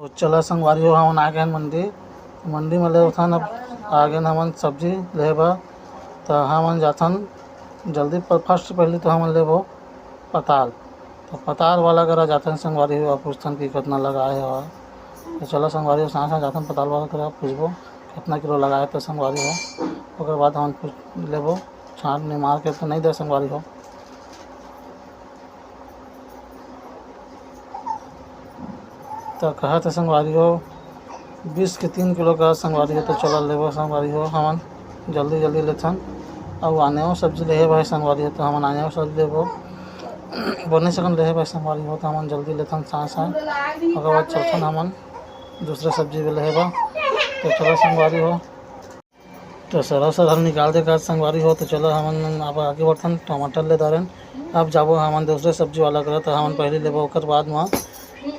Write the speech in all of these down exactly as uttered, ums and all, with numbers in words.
तो चला संगवारी हो, हमन आ गेन मंडी। मंडी में लेवथन, अब आ गेन हमन सब्जी लेहे बर। तो हमन जाथन जल्दी, पर फर्स्ट पहली तो हमन लेबो पताल। तो पताल वाला करा जाथन संगवारी हो, पूछथन कि कितना लगाए हो। तो चला संगवारी हो, साथ साथ जाथन पताल वाला करा, पूछबो कितना किलो लगाए तो संगवारी हो। ओकर बाद हमन पूछ लेबो, छाट निमार के तो नहीं दे संगवारी हो। तो कहत हे संगवारी हो, बीस के तीन किलो का संगवारी हो, तो चला लेबो संगवारी हो, हमन जल्दी जल्दी लेथन। अउ आने वो सब्जी लेहे भाई संगवारी हो, तो हमन आने वो सब्जी लेबो, बने सकन लेहे भाई संगवारी हो, तो हमन जल्दी लेथन साथ साथ। ओकर बाद चलथन हमन दूसरे सब्जी भी लेहे बा। तो चला संगवारी हो, तो सरा सरा निकाल दे का संगवारी हो। तो चलो हमन अब आगे बढ़थन, टमाटर ले डारेन। अब जाबो हमन दूसरे सब्जी वाला करा, तो हमन पहले लेबो, ओकर बाद म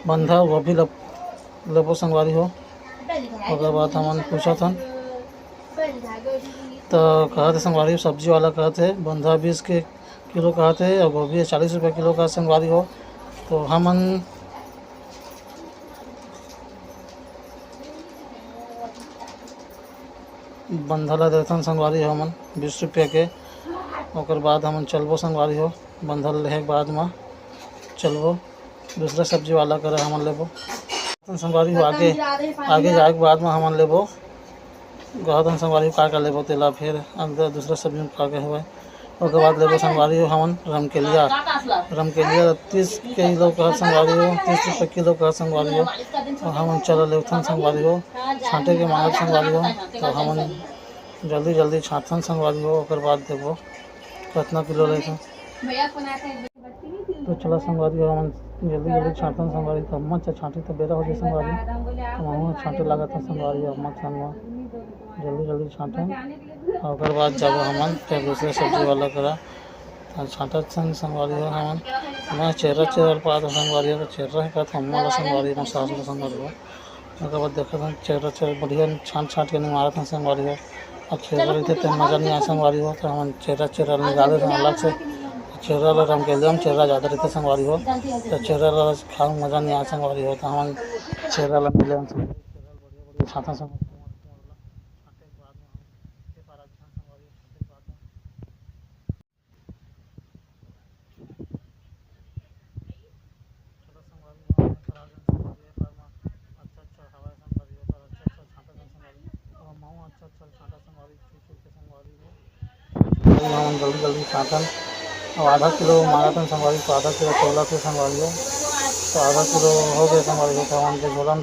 बंधा गोभी ल-, लेबो संगवारी हो। ओकर बाद हमन पूछत हन, तो कहत हे संगवारी हो, सब्जी वाला कहत हे बंधा बीस के किलो कहत हे, अउ गोभी चालीस रुपये किलो का संगवारी हो। तो हमन बंधा ला देथन संगवारी हो हमन बीस रुपया के। ओकर बाद हमन चलबो संगवारी हो, बंधा ला लेहे के बाद म चलबो दूसरा सब्जी वाला करा हमन लेबो। संगवारी हो आगे, आगे जाए के बाद म हमन लेबो, कहत हन संगवारी हो का का लेबो तेला, फिर अंदर दूसरा सब्जी में का का हवय। ओकर बाद लेबो संगवारी हो हमन रमकेलिया। रमकेलिया तीस किलो कहत संगवारी हो, तीस रुपये किलो कहत संगवारी हो। तो हमन चला लेथन संगवारी हो, छांटे के मांगत संगवारी हो। तो हमन जल्दी जल्दी छांटथन संगवारी हो, ओकर बाद देबो कतना किलो लेथन। तो चला संगवारी हो, हमन जल्दी जल्दी छांटथन संगवारी, तो अम्मा चा छांटे तो बेरा हो जाए संगवारी। तो हमन छांटे लागत हन संगवारी हो, अम्मा के संग म जल्दी जल्दी छांटन। अउ ओकर बाद जाबो हमन फिर दूसरे सब्जी वाला करा। तो छांटत सन संगवारी हो हमन, मैं चेरा चेरा पात संगवारी हो, तो चेरा हे कहत अम्मा ला संगवारी हो, सास ला संगवारी हो। ओकर बाद देखत हन चेरा चेरा बढ़िया छांट छांट के निमारत हन संगवारी हो। अब चेरा रहिथे ते मजा नहीं आए संगवारी हो, तो हमन चेरा चेरा निकाले हन अलग से। चेरा ला रमकेलिया म चेरा जादा रहिथे संगवारी हो, तो चेरा ला खाए म मजा नहीं आए संगवारी हो, तो हमन चेरा ला मिले हन संगवारी हो। चेरा ला बढ़िया बढ़िया छांटन संगवारी हो। चलो संगवारी हो, हमन करा देन संगवारी हो, एकर म अच्छा अच्छा हवय संगवारी हो, एकर अच्छा अच्छा छांटा देन संगवारी हो। अब महू अच्छा अच्छा छांटा संगवारी, छुई छुई के संगवारी हो। संगवारी हो, हमन जल्दी जल्दी छांटन। अब आधा किलो मांगत हन संगवारी, तो आधा किलो तोला थे संगवारी हो, तो आधा किलो हो गए संगवारी हो, तो हमन के झोला म